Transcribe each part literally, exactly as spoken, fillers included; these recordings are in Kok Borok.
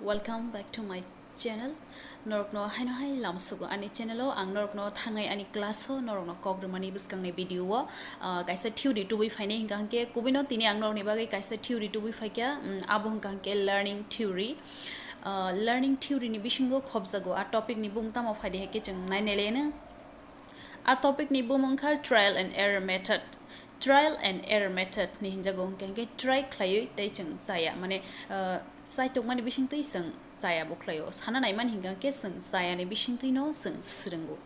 Welcome back to my channel. Norokno haino hai lamsugo ani channel o. Ang norokno thangnai ani class o norokno kok rwmani bwskangni video o, ah, kaisa theory tubui phainai hwnkha hwnkhe, kubuino tini ang norokni bagwi kaisa theory tubui phaikha, mm, abo hwnkha hwnkhe learning theory. Ah, learning theory ni bisingo khobjago a topic ni bumung tamo phaidi hai khe chwng nainai leno. A topic ni bumung kha trial and error method. Trial and error method ni hinjago hwnkhe, hwnkhe try khlaiwi tei chwng chaya, mane, ah, chaitokmani bisingtwi chwng chaya bo khlaio. Sana naimani hwnkha hwnkhe chwng chayani bisingtwino chwng swrwngo.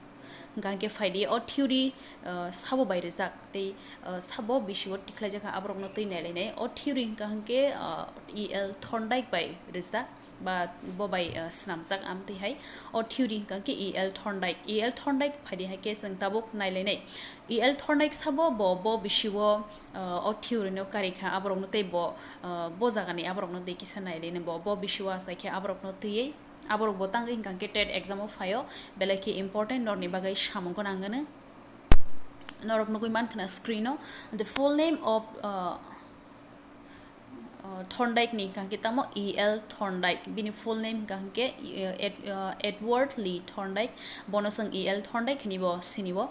Hwnkha hwnkhe phaidi o theory, ah, sabo bai rijak tei, ah, sabo bisingo tikhlaijakha aborokno twi nailainai. O theory hwnkha hwnkhe, ah, E L Thorndike bai rijak ba bo bai, ah, swnamjak amtwi hai. O theory hwnkha hwnkhe E L Thorndike. E L Thorndike phaidi hai khe chwng tabuk nailainai. E L Thorndike sabo bo, bo bisio, ah, o theory no karikha aborokno tei bo, ah, bo jagani aborokno tei kisa nailainai bo. Bo bisio achaikhe aborokno twiwi aborok bo tangwi hwnkha hwnkhe TET exam o phaio, belai khe important norokni bagwi samung gwnang hwnwi. Norok nugwi mankha na screen o, the full name of, ah, ah, Thorndike ni hwnkha hwnkhe tamo E L Thorndike, bini full name hwnkha hwnkhe, eh, Ed-, ah, Edward Lee Thorndike, bono chwng E L Thorndike hinwi bo sini o.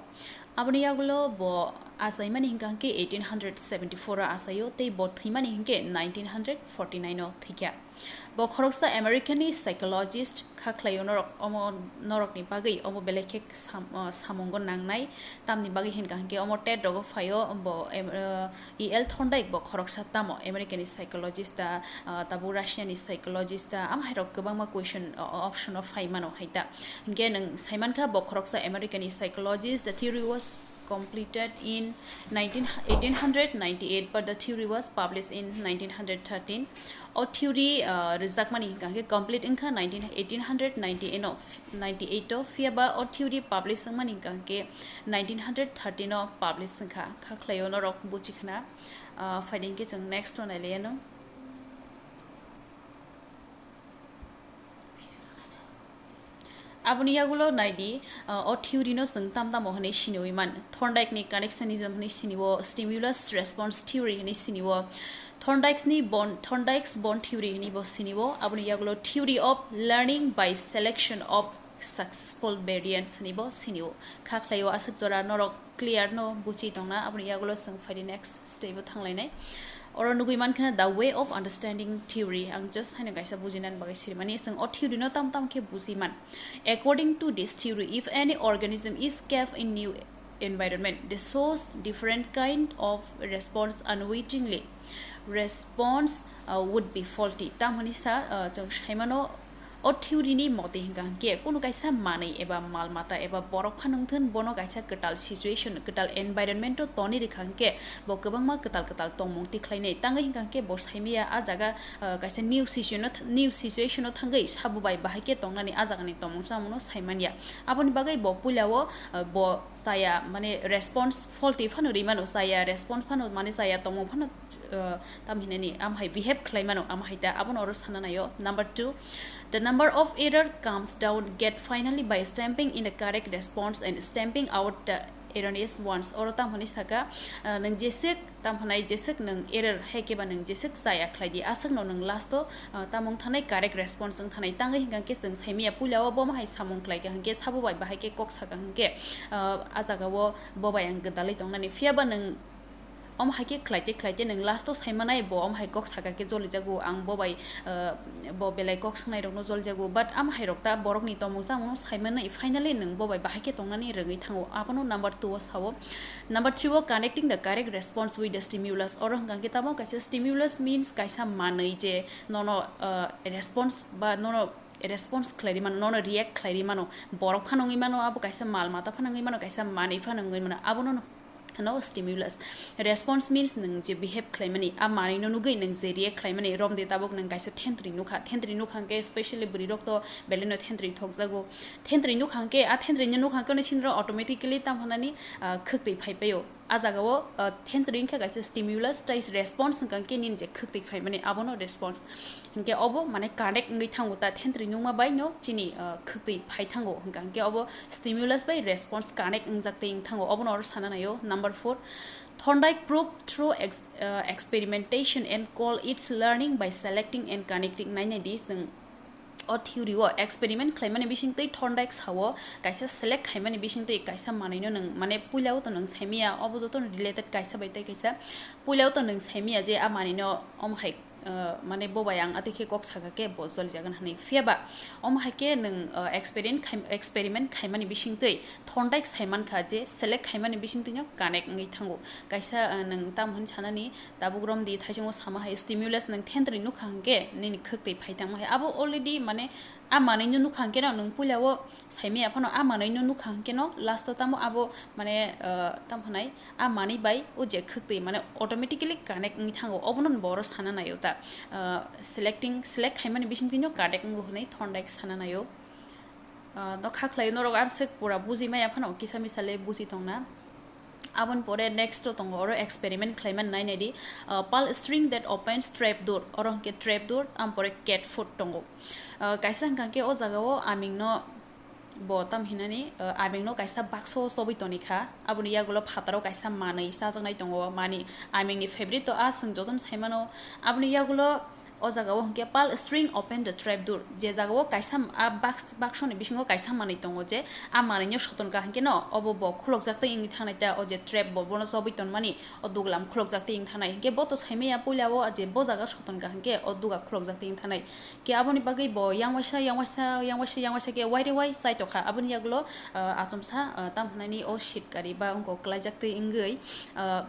Aboni yagulo bo achaimani hwnkha hwnkhe eighteen hundred seventy four o achaio tei bo thwimani hwnkhe nineteen hundred forty nine o thwikha. Bo khoroksa American ni psychologist kha khlaio norok, omo norokni bagwi omo belai khe sam-, ah, samungo nangnai, tamni bagwi hwnkha hwnkhe omo TET rogo phaio bo, em, ah, E L Thorndike bo khoroksa tamo American ni psychologist ta, ah, tabuk Russia ni psychologist ta, amhairok kwbangma question, ah, option o phai mano hai ta. Hwnkhe nwng saimankha bo khoroksa American ni psychologist, the theory was completed in nineteen, eighteen hundred ninety eight, but the theory was published in nineteen hundred thirteen. O theory, ah, rwjakmani hwnkha hwnkhe complete wngkha nineteen, eighteen hundred ninety eight o, ninety eight o, phiya ba o theory publish wngmani hwnkha hwnkhe nineteen hundred thirteen o publish wngkha. Kha khlaio norok buchikhna, ah, phaidi hwnkhe chwng next o nailaiano. Aboni yagulo naidi, ah, o theory no chwng tam tamo hwnwi siniwi man. Thorndike ni connectionism hwnwi siniwo, stimulus response theory hwnwi siniwo, Thorndike's ni bond, Thorndike's bond theory hwnwi bo siniwo. Aboni yagulo theory of learning by selection of successful variants hwnwi bo siniwo. Kha khlaio aswk jora norok clear no buchi tongna, aboni yagulo chwng phaidi next step o thanglainai. Oro nugwi mankha na the way of understanding theory. Ang just haino kaisa bujinani bagwi sirimani, chwng o theory no tam tam khe buji man. According to this theory, if any organism is kept in new environment, they shows different kind of response unwittingly. Response, uh, would be faulty. Tamoni sa, uh, chwng saimano, o theory ni mote hwnkha hwnkhe kunu kaisa manwi eba mal mata eba borok phano wngthun, bono kaisa kwtal situation, kwtal environment o toni rwkha hwnkhe bo kwbangma kwtal kwtal tongmung tikhlainai. Tangwi hwnkha hwnkhe bo saimaya a jaga, ah, kaisa new situation o th-, new situation o thangwi sabo bai bahai khe tongnani a jagani tongmung chamungno saimanya. Aboni bagwi bo puila o, ah, bo chaya, mane response faulty phano rwi mano, chaya response phano, mane chaya tongmung phano, ah, tam hinani, am hai behave khlai mano, am hai ta, abono oro sana naio. Number two, the number of error comes down get finally by stamping in the correct response and stamping out the erroneous ones. Oro tam hwnwi saka, ah, nwng jeswk, tam hwnai jeswk nwng error hai khe ba nwng jeswk chaya khlai di, aswkno nwng last o, ah, tamung thanai correct response wng thanai. Tangwi hwnkha khe chwng saimaya puila o bomo hai samung khlai kha hwnkhe sabo bai bahai khe kok saka hwnkhe, ah, a jaga o bo bai ang gwdalwi tongnani. Phiya ba nwng omo hai khe khlaite khlaite nwng last o saimanai bo omo hai kok saka khe jolijago, ang bo bai, ah, bo belai kok swngnai rokno jolijago, but am hai rok ta borokni tongmung chamungno saimanai, finally nwng bo bai bahai khe tongnani rwngwi thango, abono number two o sao. Number three o connecting the correct response with the stimulus. Oro hwnkha khe tamo kaisa stimulus means kaisa manwi je nono, ah, response ba nono response khlai ri mano, nono react khlai ri mano, borok phano wngwi mano, abo kaisa mal mata phano wngwi mano, kaisa manwi phano wngwi mano, abono no stimulus. Response means nwng je behave khlaimani, a manwino nugwi nwng je react khlaimani, romde tabuk nwng kaisa thentwrwi nukha, thentwrwi nukha hwnkhe specially bwrwirok to belaino thentwrwi thokjago. Thentwrwi nukha hwnkhe, a thentwrwino nukha hwnkhe no sinro automatically tam hwnani, ah, khwktwi phai paio. A jagao, ah, thentwrwi wngkha kaisa stimulus, tei response hwnkha hwnkhe nini je khwktwi phaimani, abono response. Hinkhe obo mane connect wngwi thango ta, thentwrwi nukma bai no chini, ah, khwktwi phai thango, hwnkha hwnkhe obo stimulus bai response connect wngjak tei wng thango, obono oro sana naio. Number four, Thorndike proved through ex-, ah, experimentation and call its learning by selecting and connecting. Nainai di chwng O theory o experiment khlaimani bisingtwi Thorndike sao, kaisa select khaimani bisingtwi kaisa manwino nwng, mane, puilao to nwng saimaya, obo jotono related kaisa bai tei kaisa. Puilao to nwng saimaya je a manwino omo hai, uh, mane, bo bai ang atwi khe kok saka khe bo cholijagan hwnwi. Phiya ba omo hai khe nwng, uh, experiment khai-, experiment khaimani bisingtwi Thorndike saimankha je select khaimani bisingtwino connect wngwi thango. Kaisa, uh, nwng tamo hwn sanani, tabuk romdi thaichungo sama hai stimulus nwng thentwrwi nukha hwnkhe nini khwktwi phai tangma hai. Abo already, mane, a manwino nukha hwnkhe no nwng puilao saimaya phano a manwino nukha hwnkhe no last o tamo abo, mane, uh, tamo hwnai, a manwi bai o je khwktwi, mane, automatically connect wngwi thango, obono bo oro sana naio ta. Uh, selecting, select khaimani bisingtwino connect wngo hwnwi Thorndike sana naio. Ah, no kha khlai norok absek pura buji maya phano kisa misa le buji tongna. Aboni pore next o tongo, oro experiment khlaiman nai nai di. Ah, pull string that opens trap door, oro hwnkhe trap door, am pore cat foot tongo. Ah, kaisa hwnkha khe o jaga o aming no bo tam hinani, ah, aming no kaisa baksa o chobwi toni kha, aboni yagulo phataro kaisa manwi chajaknai tongo, mani aming ni favorite to a, chwng jotono sai mano. Aboni yagulo o jaga o hwnkhe pull string open the trap door, je jaga o kaisa a box, box ni bisingo kaisa manwi tongo, je a manwi no soton kha hwnkhe no obo bo khulokjak tei wngwi thangnai ta, o je trap bo bono chobwi tonmani o duglam khulokjak tei wngwi thangnai, hwnkhe bo to saimaya puila o je bo jaga soton kha hwnkhe o duga khulokjak tei wngwi thangnai. Khe aboni bagwi bo yang waisa, yang waisa, yang waisa, yang waisa khe waire wai chai tokha, aboni yagulo, ah, achomsa, ah, tam hwnani o sitkari ba wngkok klaijak tei wngwi, ah,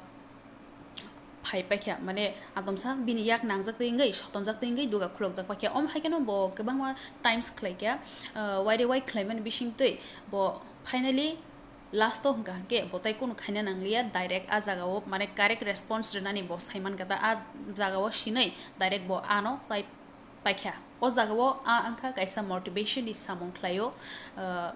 phai paikha, mane, atomsa bini yak nangjak tei wngwi, sotonjak tei wngwi duga khulokjak paikha. Omo hai kheno bo kwbangma times khlai kha, ah, waire wai khlaimani bisingtwi bo finally last o hwnkha hwnkhe bo tai kunu khaina nangliya, direct a jaga o, mane, correct response rwnani bo sai mankha ta, a jaga o sinwi direct bo ano chai paikha. O jaga o a wngkha kaisa motivation ni samung khlaio, ah,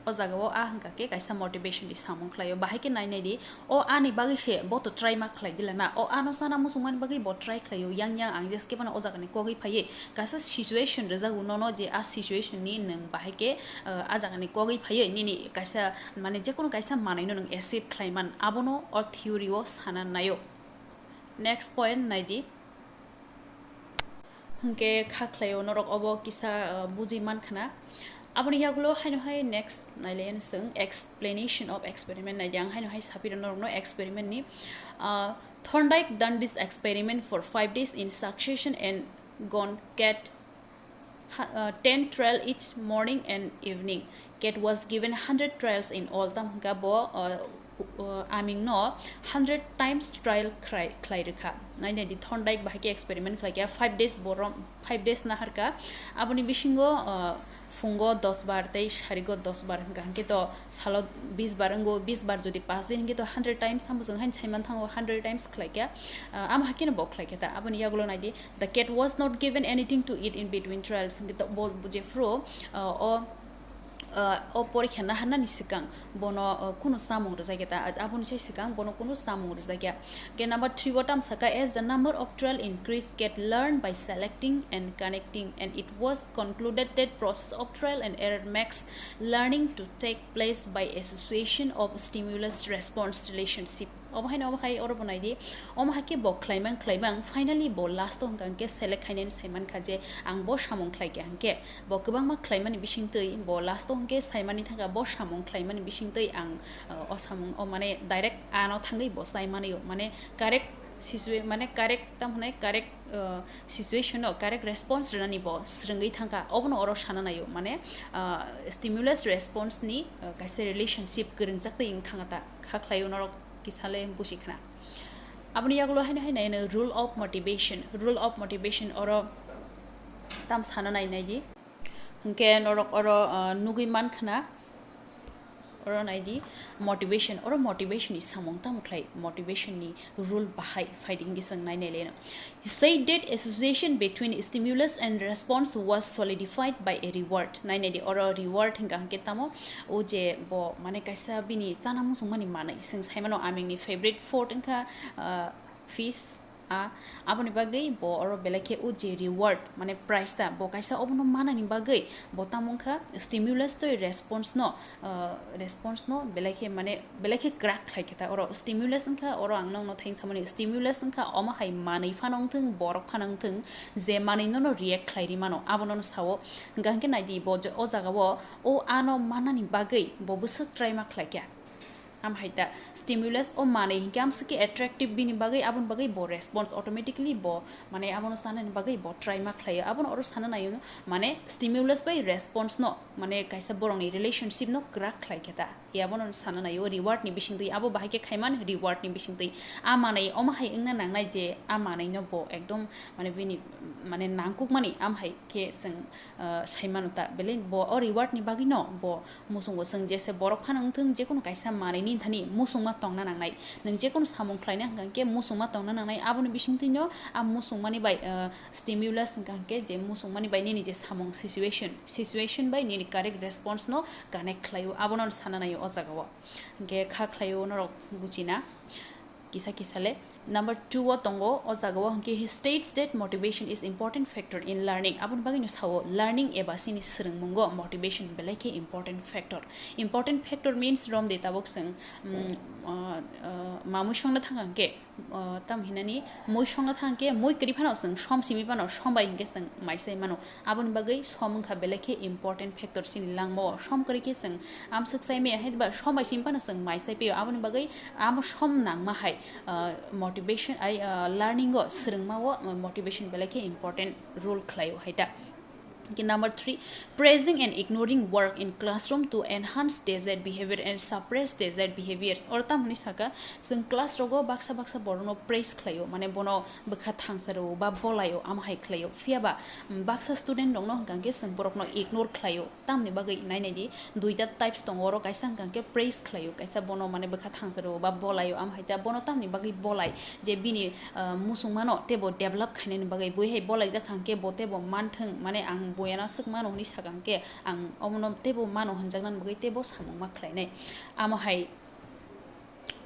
o jaga o a hwnkha khe kaisa motivation ni samung khlaio. Bahai khe nai nai di, o ani bagwi se bo to try ma khlai dila na, o ano chana muchungmani bagwi bo try khlaio, yang yang ang jeskhe phano o jaga ni kogwi phaiwi kaisa situation rwjago nono, je a situation ni nwng bahai khe, ah, a jaga ni kogwi phaiwi nini kaisa, mane, jekono kaisa manwi no nwng achieve khlai man, abono o theory o sana naio. Next point nai di. Hwnkhe kha khlaio norok obo kisa, ah, bujui mankha na. Aboni yagulo haino hai next nailaiya chwng explanation of experiment naidi. Ang haino hai sapiro norokno experiment ni, ah, Thorndike done this experiment for five days in succession and gone cat ha-, uh, ten trial each morning and evening. Cat was given hundred trials in all. Tam hwnkha bo, uh, uh, aming no hundred times trial khlai, khlai rwkha. Nai nai di, Thorndike bahai khe experiment khlai kha, five days borom, five days naharkha. Aboni bisingo, uh, phungo dos bar tei sarigo dos bar hwnkha, hwnkhe to salo bis bar wngo, bis bar jodi pas din hwnkhe to hundred times, tamo chwng haino sai man thango, hundred times khlai kha. Uh, amo hai kheno bo khlai kha ta. Aboni yagulo nai di, The cat was not given anything to eat in between trials. Hwnkhe to bo jephru, uh, o, uh, o porikha naharnani swkang bono, uh, kunu chamung rwjakya ta, aboni sai swkang bono kunu chamung rwjakya. Hwnkhe number three o tamo sakha, as the number of trial increased, cat learned by selecting and connecting, and it was concluded that process of trial and error makes learning to take place by association of stimulus response relationship. Omo haino omo hai oro bo nai di. Omo hai khe bo khlaimang khlaimang, finally bo last o hwnkha hwnkhe select khainani sai mankha je ang bo samung khlai kha hwnkhe. Bo kwbangma khlaimani bisingtwi bo last o hwnkhe sai mani thangkha bo samung khlaimani bisingtwi ang, uh, o samung o, mane, direct ano thangwi bo sai mani o, mane, correct situa-, mane, correct, tam hwnai, correct, uh, situation o correct response rwnani bo swrwngwi thangkha. Obono oro sana naio, mane, uh, stimulus response ni, uh, kaisa relationship kwrwngjak tei wng thangkha ta. Kha khlaio norok kisa le busi khna. Aboni yagulo haino hai nai, rule of motivation. Rule of motivation oro tam sana nai nai di. Hwnkhe norok oro, ah, nugui man khna. Oro nai di, motivation. Oro motivation ni samung tamo khlai, motivation ni rule bahai phai di hwnkhe chwng nai nai le no. He said that association between stimulus and response was solidified by a reward. Nai nai di, oro reward hwnkha hwnkhe tamo, o je bo, mane, kaisa bini chana muchungmani manwi. Chwng sai mano, aming ni favorite food wngkha, ah, fish, A, aboni bagwi bo oro belai khe o je reward, mane prize ta, bo kaisa obono manani bagwi bo tamo wngkha stimulus tei response no, ah, response no belai khe, mane belai khe kwrak khlai khe ta. Oro stimulus wngkha, oro ang nokno thang samani stimulus wngkha, omo hai manwi phano wngthung, borok phano wngthung, je manwi nono react khlai ri mano, abono sao. Hwnkha hwnkhe nai di, bo je o jaga o o ano manani bagwi bo bwswk try ma khlai kha. Am hai ta stimulus o manwi hinkhe amswk khe attractive bini bagwi, aboni bagwi bo response automatically bo, mane abono sanani bagwi bo try ma khlaio. Abono oro sana naio, mane stimulus bai response no, mane kaisa borokni relationship no kwrak khlai khe ta, e abono sana naio reward ni bisingtwi. Abo bahai khe khaiman reward ni bisingtwi, a manwi omo hai wngna nangnai je a manwi no bo ekdom, mane bini, mane nangkukmani am hai khe chwng, ah, sai mano ta, belai bo o reward ni bagwi no bo muchungo. Chwng jese borok phano wngthung, jekunu kaisa manwi ni thani muchungma tongna nangnai. Nwng jekunu samung khlaina hwnkha hwnkhe muchungma tongna nangnai. Aboni bisingtwi no a muchungmani bai, ah, stimulus hwnkha hwnkhe je muchungmani bai nini je samung situation, situation bai nini correct response no connect khlaio, abono sana naio o jaga o. Hwnkhe kha khlaio norok buchina. Kisa kisa le. Number two o tongo, o jaga o hwnkhe he states that motivation is important factor in learning. Aboni bagwi no sao, learning eba chini swrwngmungo motivation belai khe important factor. Important factor means romdi tabuk chwng, mm, ah, ah, mamui songna thang khe, ah, tam hinani mui songna thang khe mui kwrwi phano chwng som simi phano som bai hinkhe chwng mai sai mano. Aboni bagwi som wngkha belai khe important factor chini langmao. Som kwrwi khe chwng amswk sai maya hai ba som bai simi phano chwng mai sai pio. Aboni bagwi amo som nangma hai, ah, motivation ai, ah, learning o, swrwngma o, ah, motivation belai khe important role khlaio hai ta. Hwnkhe number three, praising and ignoring work in classroom to enhance desired behavior and suppress desired behaviors. Oro tamo hinwi saka, chwng class rogo baksa baksa borokno praise khlaio, mane bono bwkha thangsa rwo ba bolaio, amo hai khlaio. Phiya ba, mm, baksa student rokno hwnkha hwnkhe chwng borokno ignore khlaio. Tamni bagwi nai nai di, duita types tongo, oro kaisa hwnkha hwnkhe praise khlaio, kaisa bono mane bwkha thangsa rwo ba bolaio, amo hai ta bono tamni bagwi bolai je bini, ah, muchungmano teibo develop khainani bagwi, bui hai bolaijak hwnkhe bo teibo manthung, mane ang boyano aswk mano hinwi saka hwnkhe ang omono teibo mano hinjaknani bagwi teibo samung ma khlainai, amo hai.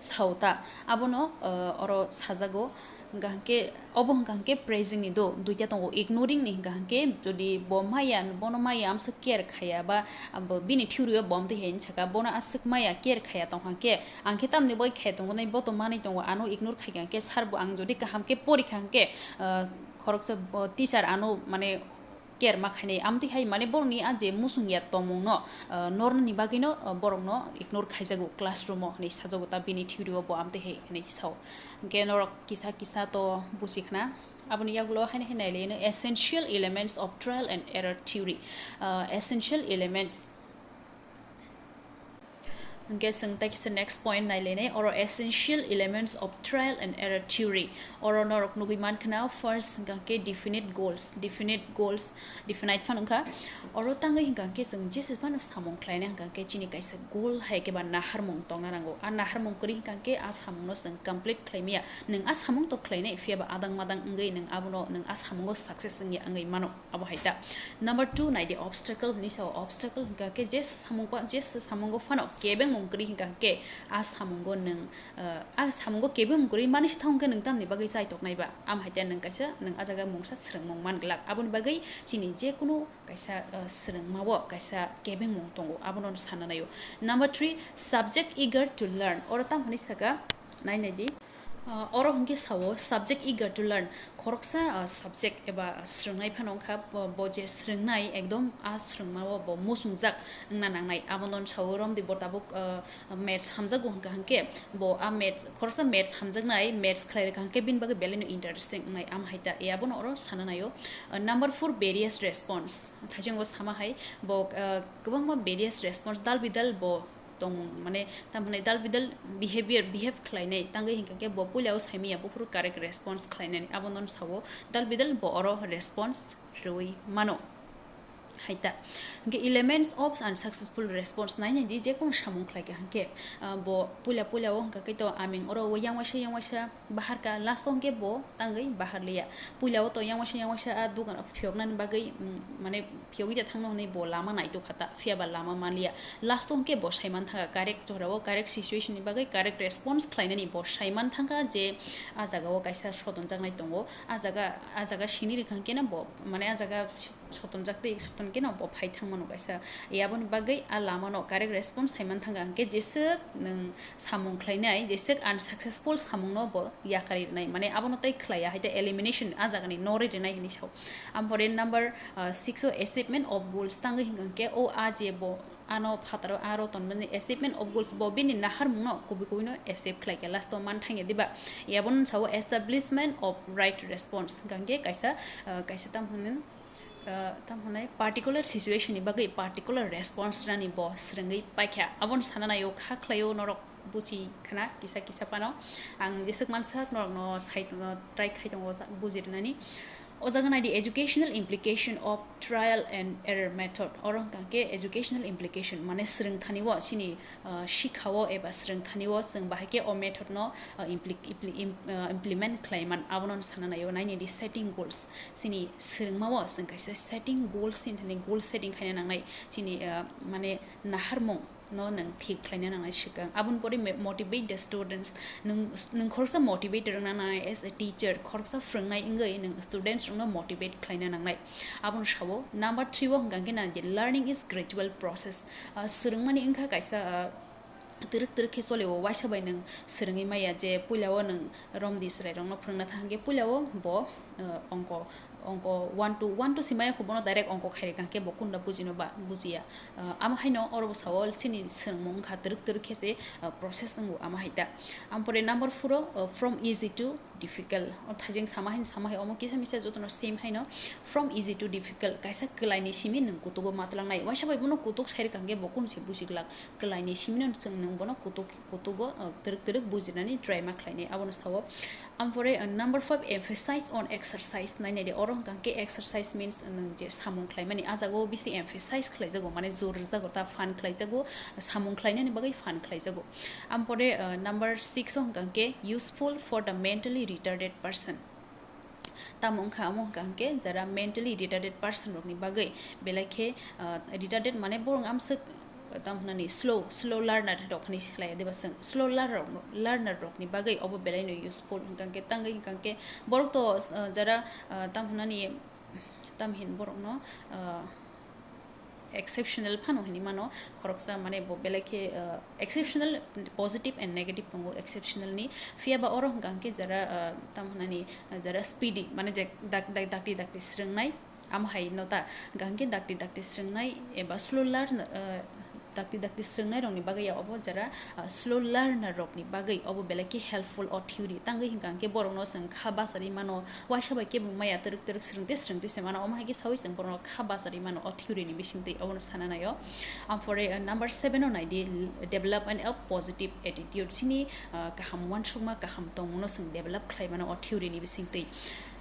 Sao ta, abono, ah, oro sajago. Hwnkha hwnkhe, obo hwnkha hwnkhe praising ni do, duita tongo, ignoring ni hwnkha hwnkhe, jodi bo maya, bono maya amswk care khaya ba, abo bini theory o bo amtwi hai hinwi saka, bono aswk maya care khaya tongkha hwnkhe, ang khe tamni bai khaya tongo nai, bo to manwi tongo, ano ignore khaikha hwnkhe, sir bo ang jodi kaham khe porikha hwnkhe, ah, khoroksa bo teacher ano mane care ma khainai, amtwi hai mane borokni a je muchung ya tongmung no, ah, nornani bagwi no, ah, borok no ignore khaijago classroom o hinwi sajago ta, bini theory o bo amtwi hai hinwi sao. Hwnkhe norok kisa kisa to buchi khna. Aboni yagulo haino hai nai le no essential elements of trial and error theory. Ah, essential elements. Hwnkhe chwng tei kisa next point nai lenai, oro essential elements of trial and error theory. Oro norok nugwi man khna, first hwnkha khe definite goals, definite goals, definite phano wngkha. Oro tangwi hwnkha khe chwng jesa phano samung khlainai hwnkha khe chini kaisa goal hai khe ba naharmung tongna nango. A naharmung kwrwi hwnkha khe a samung no chwng complete khlai maya. Nwng a samung to khlainai, phiya ba adang madang wngwi nwng abono, nwng a samungo success wngya wngwi mano. Abo hai ta. Number two nai di, obstacle hinwi sao. Obstacle hwnkha khe je samung pa, je samungo phano kebengmung kwrwi hwnkha khe a samungo nwng, ah, a samungo kebengmung kwrwi mani si thang khe nwng tamni bagwi chai toknai ba? Am hai ta nwng kaisa, nwng a jaga mungsa swrwngmung man glak. Aboni bagwi chini je kunu kaisa, ah, swrwngma o kaisa kebengmung tongo, abono sana naio. Number three, subject eager to learn. Oro tamo hinwi saka, nai nai di. Ah, oro hwnkhe sao subject eager to learn. Khoroksa, ah, subject eba swrwngnai phano wngkha, bo, bo je swrwngnai ekdom a swrwngma o bo muchungjak wngna nangnai. Abono sao romdi bo tabuk, ah, maths hamjakgo hwnkha hwnkhe bo a maths, khoroksa maths hamjaknai, maths khlai rwkha hwnkhe bini bagwi belai no interesting wngnai, am hai ta. E abono oro sana naio. Ah, number four, various response. Thaichungo sama hai bo, ah, kwbangma various response dal bidal bo tongmung, mane, tamo hinai dal bidal behavior, behave khlainai, tangwi hinkha khe bo puila o saimaya, buphuru correct response khlainani, abono sao dal bidal bo oro response rwui mano. Haita. Hingke elements of unsuccessful response nai nai di, je kono samung khlai kha hingke, ah, bo puila puila o hingka khe to aming oro o yang waisa yang waisa bahar ka, last o hingke bo tangwi bahar liya. Puila o to yang waisa yang waisa a dugan o phiyok nani bagwi, mm, mane phiyogwi da thangno hwnwi bo lama nai tokha ta, phiya ba lama man liya. Last o hingke bo saiman thanga correct jora o correct situation ni bagwi correct response khlai nani bo saiman thangkha je a jaga o kaisa soton jaknai tongo. A jaga, a jaga sini rikha hingke no bo, mane a jaga sotonjak tei soton khe no bo phai thang mano kaisa. Aboni bagwi a lama no correct response sai man thang kha hingke jeswk nwng samung khlai nai, jeswk unsuccessful samung no bo yakarwi rwnai, mane abono tei khlai ya, hai ta elimination a jaga ni norwi rwnai hinwi sao. Ampore number, uh, six o achievement of goals tangwi hingka hingke o a je bo ano phataro aro tonmani achievement of goals bo bini naharmung no kubui kubui no achieve khlai kha, last o man thang ya diba. Aboni sao establishment of right response hingka hingke kaisa, uh, kaisa tam hwnwi, uh, tam hwnwi particular situation ni bagwi particular response rani bo swrwngwi paikha. Abono sana naio kha khlaio norok buchi khna kisa kisa phano. Ang jeswk mansak norokno sai tongno try khai tongo buji rwnani. O jaga nai di educational implication of trial and error method. Oro hwnkha khe educational implication, mane swrwng thani o chini, uh, sikha o eba swrwng thani o chwng bahai khe o method no, uh, impli-, impli-, im-, uh, implement khlai man, abono sana naio. Nai nai di setting goals. Chini swrwngma o chwng kaisa setting goals, chini thani goal setting khaina nangnai. Chini, uh, mane naharmung no nwng thik khlaina nangnai swkang. Aboni pore me-, motivate the students. Nwng, nwng khoroksa motivate rwna nangnai as a teacher, khoroksa phwrwngnai wngwi nwng students rokno motivate khlaina nangnai. Abono sao number three o hwnkha khe nang je learning is gradual process. Ah, swrwngmani wngkha kaisa, ah, twrwk twrwk khe choli o, waisa bai nwng swrwngwi maya je puila o nwng romdi chwrai rokno phwrwngna thang khe puila o bo, ah, ongko ongko one to one to simaya kho bono direct ongko khairi kangkhe bo kunda bujino ba bujiya. Ah, ama haino oro bo sao chini swrwngmung wngkha twrwk twrwk khe se, ah, process wngo ama hai ta. Ampore number four o, ah, from easy to difficult. O thaijeng sama haino sama hai omo kisa misa jotono same haino from easy to difficult. Kaisa kwlaini simi nwng kutugo matwlangnai. Waisa bai bono kutuk sairi kangkhe bo kun se bujiglak. Kwlaini simi no chwng nwng bono kutuk, kutugo, ah, twrwk twrwk bujinani try ma khlainai. Abono sao. Ampore, uh, number five, emphasize on exercise. Nai nai di, oro hwnkha khe exercise means nwng je samung khlaimani, a jaga o bisi emphasize khlaijago, mane jor rwjago, ta phan khlaijago, samung khlainani bagwi phan khlaijago. Ampore, uh, number six o hwnkha khe useful for the mentally retarded person. Tamo wngkha, amo hwnkha khe jara mentally retarded person rokni bagwi belai khe, uh, retarded mane borok amswk tamo hwnani slow, slow learner rok hinwi slai ya diba chwng? Slow learner rok, learner rokni bagwi obo belai no useful hwnkha khe, tangwi hwnkha khe borok to, uh, jara, uh, tamo hwnani, tamo hin borok no, uh, exceptional phano hinwi mano, khoroksa mane bo belai khe, uh, exceptional positive and negative tongo exceptional ni, phiya ba oro hwnkha khe jara, uh, tamo hwnani, uh, jara speedy mane je dak-, dak-, dakti dakti swrwngnai. Amo hai no ta, hwnkha khe dakti dakti swrwngnai eba slow learn, uh, dakti dakti swrwngnai rokni bagwi ya obo jara, uh, slow learner rokni bagwi obo belai khe helpful o theory. Tangwi hwnkha khe borokno chwng kha bacharwi mano, waisa bai kebo maya twrwk twrwk swrwng tei swrwng tei se mano, omo hai khe saui chwng borokno kha bacharwi mano o theory ni bisingtwi, obono sana naio. Ampore, uh, number seven o nai di, development of positive attitude. Chini, uh, kaham uansukma, kaham tongmungno chwng develop khlai mano o theory ni bisingtwi.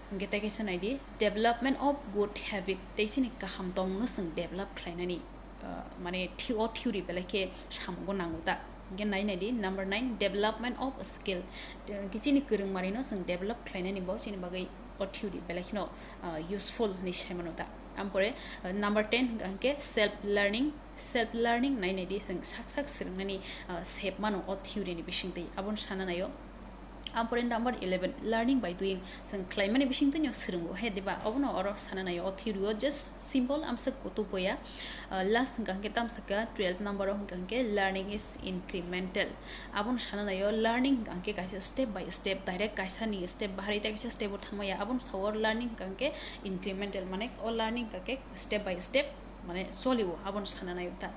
Hwnkhe tei kaisa nai di, development of good habit, tei chini kaham tongmungno chwng develop khlainani, uh, mane thi-, o theory belai khe samungo nango ta. Hwnkhe nai nai di, number nine, development of skill, hwnkhe chini kwrwng manwino chwng develop khlainani bo chini bagwi o theory belai kheno, uh, useful hinwi sai mano ta. Ampore, uh, number ten hwnkha hwnkhe self learning, self learning nai nai di chwng sak sak swrwngnani, uh, sep mano o theory ni bisingtwi, abono sana naio. Ampore number eleven, learning by doing, chwng khlaimani bisingtwino swrwngo hai diba, obono oro sana naio o theory o just simple amswk kutuk boya. Uh, last hwnkha hwnkhe tamsaka twelve number o hwnkha hwnkhe learning is incremental. Abono sana naio learning hwnkha hwnkhe kaisa step by step, direct kaisa ni step bahari tei kaisa step o thangmaya, abono sao learning hwnkha hwnkhe incremental, mane o learning hwnkha hwnkhe step by step mane cholio, abono sana naio ta.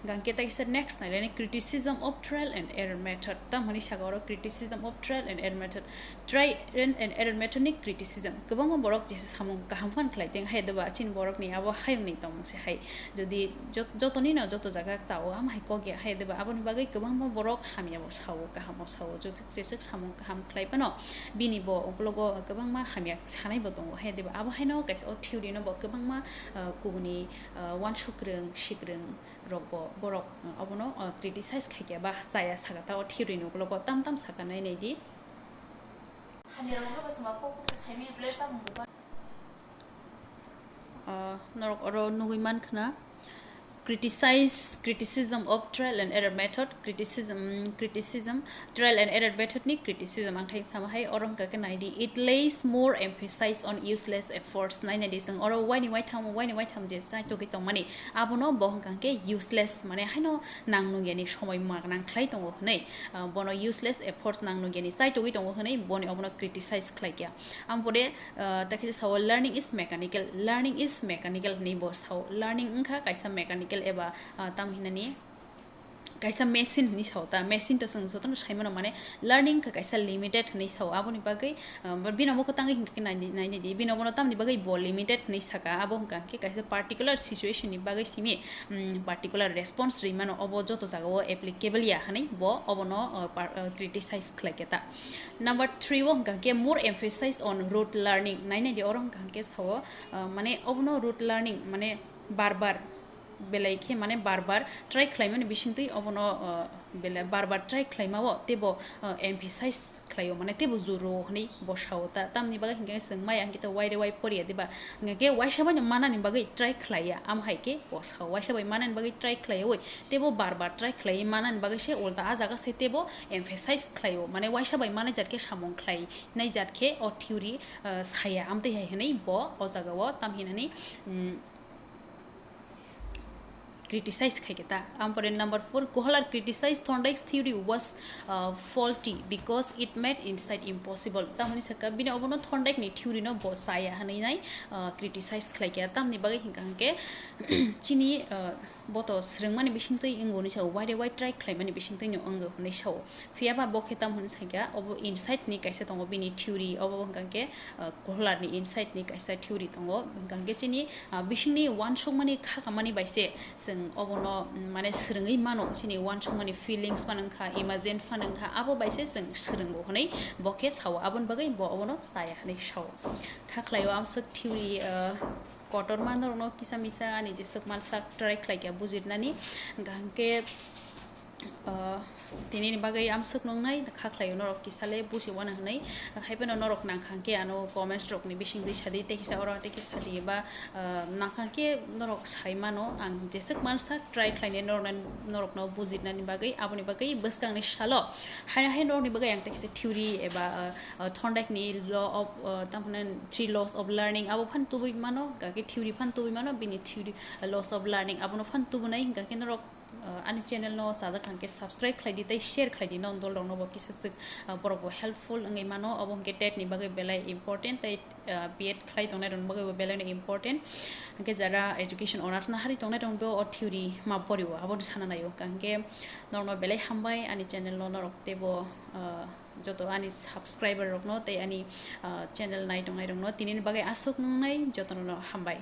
Hwnkha hwnkhe tei kaisa next nai rani criticism of trial and error method. Tamoni saka oro criticism of trial and error method. Trial and error method ni criticism. Kwbangma borok jesa samung kaham phan khlai teng hai diba chini borok ni abo hayung ni tongmung se hai. Jodi jot-, joto ni no joto jaga chao ama hai kok ya hai diba, aboni bagwi kwbangma borok hamya bo sao, kaham bo sao, jot-, jeswk samung kaham khlai phano bini bo ukologo kwbangma hamya sanai bo tongo hai diba. Abo haino kaisa o theory no bo kwbangma, ah, kubuni, ah, uh, uansuk kwrwng, sikwrwng rokbo borok, uh, obono, uh, criticize khaikhe ba chaya saka ta o theory ni ukologo tam tam saka nai nai di. Uh, norok oro nugui mankha na, criticize, criticism of trial and error method, criticism, criticism, trial and error method ni criticism ang thai sama hai, oro hwnkha khe nai di, it lays more emphasis on useless efforts. Nai nai di, chwng oro waini waitham, waini waitham je chai togwi tongmani, abono bo hwnkha khe useless, mane haino nang nung yani somoi ma nang khlai tongo hwnwi, ah, bono useless efforts nang nung yani chai togwi tongo hwnwi boni obono criticize khlai kha. Ang pore, ah, ta khe sao, learning is mechanical, learning is mechanical hwnwi bo sao. Learning wngkha kaisa mechanical eba, ah, tam hinani kaisa machine hwnwi sao ta, machine to chwng jotono sai mano, mane learning kha kaisa limited hwnwi sao. Aboni bagwi, ah, bino mokho tangwi hwnkhe nai, nai, nai di, bino bono tamni bagwi bo limited hwnwi saka, abo hwnkha khe kaisa particular situation ni bagwi simi, mm, particular response rwi mano, obo joto jagao applicable ya hwnwi bo obono, ah, par-, ah, criticize khlai khe ta. Number three o hwnkha khe more emphasis on rote learning. Nai nai di, oro hwnkha khe sao, ah, mane obono rote learning mane bar bar belai khe mane bar bar try khlaimani bisingtwi obono, ah, belai bar bar try khlaimao teibo, ah, emphasize khlaio, mane teibo juro hwnwi bo sao ta. Tamni bagwi hwnkhe chwng maya hwnkhe to waire wai poriya diba, hwnkhe waisa bai no manani bagwi try khlaiya, amo hai khe bo sao waisa bai manani bagwi try khlaiwi teibo bar bar try khlaiwi manani bagwi se ulta a jaga se teibo emphasize khlaio, mane waisa bai manai jat khe samung khlai nai jat khe o theory, ah, saya, amtwi hai hwnwi bo o jagao tam hinani, mm, criticize khai khe ta. Ampore number four, Kohler criticized Thorndike's theory was, uh, faulty because it made insight impossible. Tamoni saka bini obono Thorndike ni theory no bo chaya hwnwi nai, uh, criticize khlai khe. Tamni bagwi hwnkha hwnkhe chini, uh, boto swrwngmani bisingtwi wngo hwnwi sao, waire wai try khlaimani bisingtwi no wngo hwnwi sao. Phiya ba bo khe tamo hwnwi saikha, obo insight ni kaisa tongo bini theory, obo hwnkha khe, uh, Kohler ni insight ni kaisa theory tongo, hwnkha khe chini, uh, bisingni uansukmani khakamani bai se chwng obono, mm, mane swrwngwi mano, chini uansukmani feelings phano wngkha, imagine phano wngkha, abo bai se chwng swrwngo hwnwi bo khe sao, aboni bagwi bo obono chaya hwnwi sao. Kha khlaio amswk theory, uh, kotorma norokno kisa misa ani jeswk mansak try khlai kha bujirnani, hwnkha hwnkhe, ah, tinini bagwi amswk nungnai kha khlaio norok kisa le buji uana hwnwi, haiphano norok nangkha hwnkhe ano comments rokni bisingtwi sadi, tei kisa oro tei kisa sadi ba, ah, nangkha hwnkhe norok sai mano, ang jeswk mansak try khlainai norokno, norokno bujirnani bagwi, aboni bagwi bwskangni salo haino hai norokni bagwi ang tei kisa theory eba, ah, uh, Thorndike ni law of, uh, tamo hwnwi three laws of learning, abo phan tubui mano, hwnkha khe theory phan tubui mano, bini theory, uh, laws of learning abono phan tubunai, hwnkha khe norok, uh, ani channel no chajak hwnkhe subscribe khlai di tei share khlai di, non dol rok no bo kisa swk, uh, borok bo helpful wngwi mano, obo hwnkhe tet ni bagwi belai important tei, uh, B Ed khlai tongnai rok ni bagwi bo belai no important, hwnkhe jara education honours no hari tongnai rok bo o theory ma pori o, abono sana nai o, hwnkha hwnkhe norok no belai hambai ani channel no norok teibo, uh, joto ani subscriber rokno tei ani, ah, channel nai tongnai rokno tinini bagwi aswk wngnai jotono hambai.